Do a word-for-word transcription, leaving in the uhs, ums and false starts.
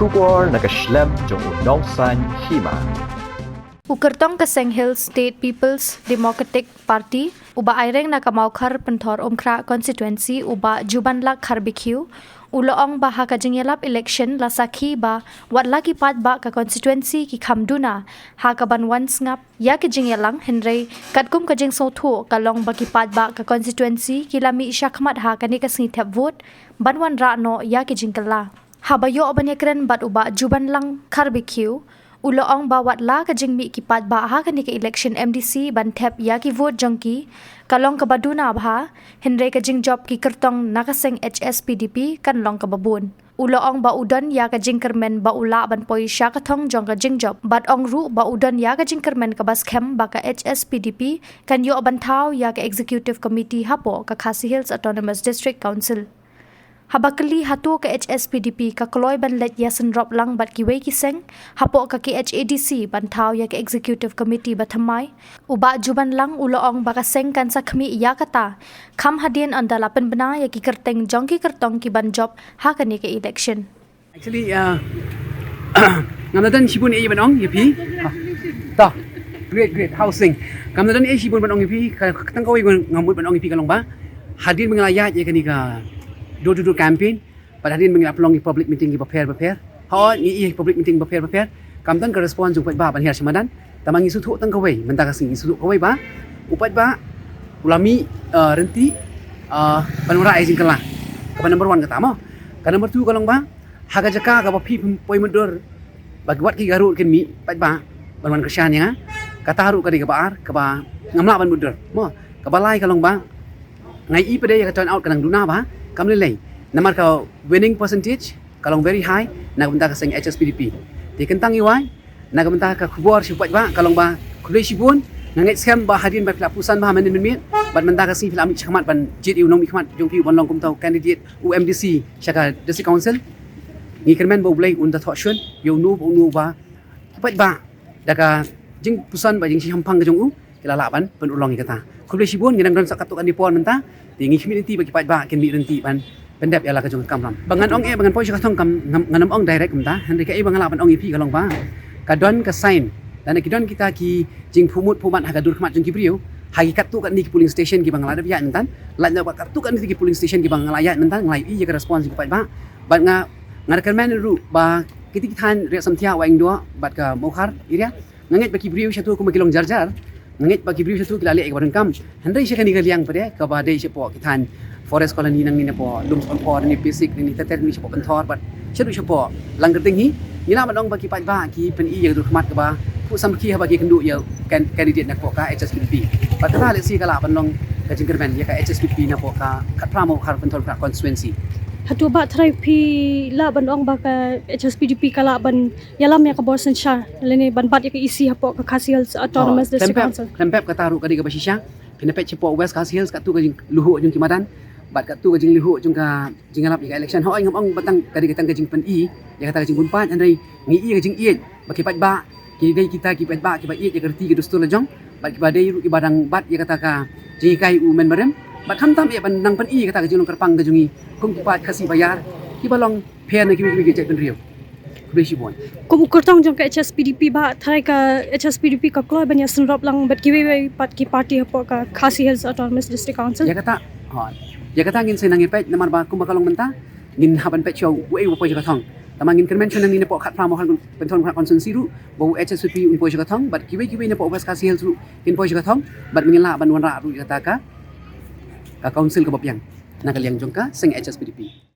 Khubor na ka shlem jong u Nongsaiñ Hima. U kyrtong ka seng Hill State People's Democratic Party, u Bah Aireng na ka Mawkhar Pynthor Umkhrah constituency, u Bah Jubanlak Kharbikiew, u la ong ba ha ka jingïalap election la sakhi ba wat la ki paidbah ka constituency ki kham duna ha kaban wan sngap ïa ki jingïalang, hynrei katkum ka jingsngewthuh ka long ba ki paidbah ka constituency ki la mih shakhmat ha kane ka sngi thep vote ban wanrah noh ïa ki jingkylla. Haba ïoh ban ïakren bad u Bah Jubanlak Kharbikiew, u la ong ba wat la ka jingmih ki paidbah ha kane ka election M D C ban thep ïa ki vote jong ki ka long kaba duna bha, hynrei ka jingjop ki kyrtong na ka seng H S P D P kan long kaba bun. U la ong ba u don ïa ka jingkyrmen ba u lah ban poi sha ka thong jong ka jingjop, bad ong ruh ba u don ïa ka jingkyrmen kaba skhem ba ka H S P D P kan ïoh ban thaw ïa ka Executive Committee hapoh ka Khasi Hills Autonomous District Council. Haba kylli hato ka H S P D P ka kloi ban leit ïasynrop lang bad kiwei ki seng hapoh ka K H A D C ban thaw ïa ka Executive Committee ba thymmai, u Bah Jubanlak u la ong ba ka seng kan sa khmih ïa kata kham hadien ynda la pynbna ïa ki kyrteng jong ki kyrtong ki ban jop ha kane ka election. Actually, uh, ngam da don shibun ei ban ong ïa phi. Ha. Ta. Great, great. Housing. Ngam da don ei shibun ban ong ïa phi. Ka, ka tang kawei ngan mut ban ong ïa phi ka long ba hadien ba ngi la ïaid ïa kane ka door to door campaign, bad hadien ba ngi la pynlong ïa ki public meeting kiba pher ba pher. Hooid, ngi ïa ki public meeting ba pher ba pher, kam don ka response jong u paidbah ban hiar sha madan. Tangba ngi sngewthuh tang kawei, mynta ka sngi ngi sngewthuh kawei ba u paidbah u la mih, uh, ryntih, uh, ban wanrah ïa ka jingkylla. Kaba number one kata mo. Ka number two ka long ba ha ka jaka kaba phi poi mutdur ba ki wat ki ka ruh kin mih paidbah ban wan kyrshan ïa nga. Kata ruh ka dei kaba ar kaba ngam lah ban mutdur mo. Kaba lai ka long ba nga ïohi pat de ïa ka turnout ka dang duna bha, kam lei lei. Namar ka winning percentage ka long very high na ka bynta ka seng H S P D P. Te kyntang ïa wei, na ka bynta ka khubor sha u paidbah ka long ba khublei shibun, nga ngeit skhem ba hadien ba phi la pyrshang bha mynnin mynmiet, bad mynta ka sngi phi la mih shakhmat ban jied ïa u nongmihkhmat jong phi u ban long kumta u candidate u M D C sha ka District Council. Ngi kyrmen ba U Blei un da thoh shun ïa uno uno ba ki paidbah da ka jingpyrshang ba jingshaphang ka jong u ki la lah ban pynurlong ïa kata. Khublei shibun, ngi dang don sa katto katne por mynta. Te ngi khmih lynti ba ki paidbah kin mih lynti ban pyndep ïa la ka jong ka kamram. Ba ngan ong eh ba ngan poi sha ka thong kam, ngam, ngan ym ong direct kumta. Hynrei kaei ba nga lah ban ong ïa phi ka long ba ka don ka sign, lane ki don kita ki jingpyrmut pyrmat ha ka dur khmat jong ki briew ha ki katto katne ki polling station kiba nga la dep ïaid mynta. Lait na ba katto katne ki polling station kiba nga la ïaid mynta, nga la ïohi ïa ka response jong ki paidbah. Bad nga, nga kyrmen ruh ba kita ki thaiñ Riat Samthiah, Wahingdoh bad ka Mawkhar area, nga ngeit ba ki briew shato kumba ki long jar jar, nga ngeit ba ki briew shato ki la leh ïa kaba donkam. Hynrei sha kane ka liang pat de kaba dei shapoh ki thaiñ Forest Colony nangne, napoh Lumspankor nangne, Pisik nangne, Teter nangne, shapoh Pynthor bad shaduh shapoh Langkyrding hi, ngi lah ban ong ba ki paidbah ki pyni ïa ka dur khmat kaba khuh samrkhie haba ki kynduh ïa u can-, candidate napoh ka H S P D P. Bad kata lehse ka lah ban long ka jingkyrmen ïa ka H S P D P napoh ka Khatphra Mawkhar Pynthorumkhrah constituency. Hato Bah, trai phi lah ban ong ba ka H S P D P ka lah ban ïalam ïa ka bor synshar lane ban bat ïa ka E C hapoh ka Khasi Hills Autonomous District Council? Khlem pep, khlem pep, kata ruh ka dei kaba shisha. Phin ïa peit shapoh West Khasi Hills katto ka jingluhok jong ki madan bad katto ka jingluhok jong ka jingïalap ïa ka election. Hooid, ngam ong ba tang ka dei ka, tang ka jingpyni ïa kata ka jingbun paid, hynrei ngi ïohi ka jingïeit ba ki paidbah ki dei kita ki paidbah kiba ïeit ïa ka riti ka dustur la jong bad kiba dei ruh kiba dang bat ïa kata ka jinghikai u mynbarim. Bad khamtam eh ban nang pyni ïa kata ka jinglong kyrpang ka jong ngi kum ki paid Khasi ba ïar kiba long pher na kiwei kiwei ki jaitbynriew. Khublei shibun. Kum u kyrtong jong ka H S P D P Bah, trai ka H S P D P ka kloi ban ïasynrop lang bad kiwei kiwei pat ki party hapoh ka Khasi Hills Autonomous District Council? Ïa kata, ha, ïa kata ngin sa nang ïa peit namar ba kumba ka long mynta ngin hap ban peit shuwa uei uba poi sha ka thong. Tangba ngin kyrmen shuwa nangne napoh Khatphra Mawkhar Pynthorumkhrah constituency ruh ba u H S P D P un poi sha ka thong bad kiwei kiwei napoh West Khasi Hills ruh kin poi sha ka thong bad ngin lah ban wanrah ruh ïa kata ka, ka council kaba biang na ka liang jong ka seng H S P D P.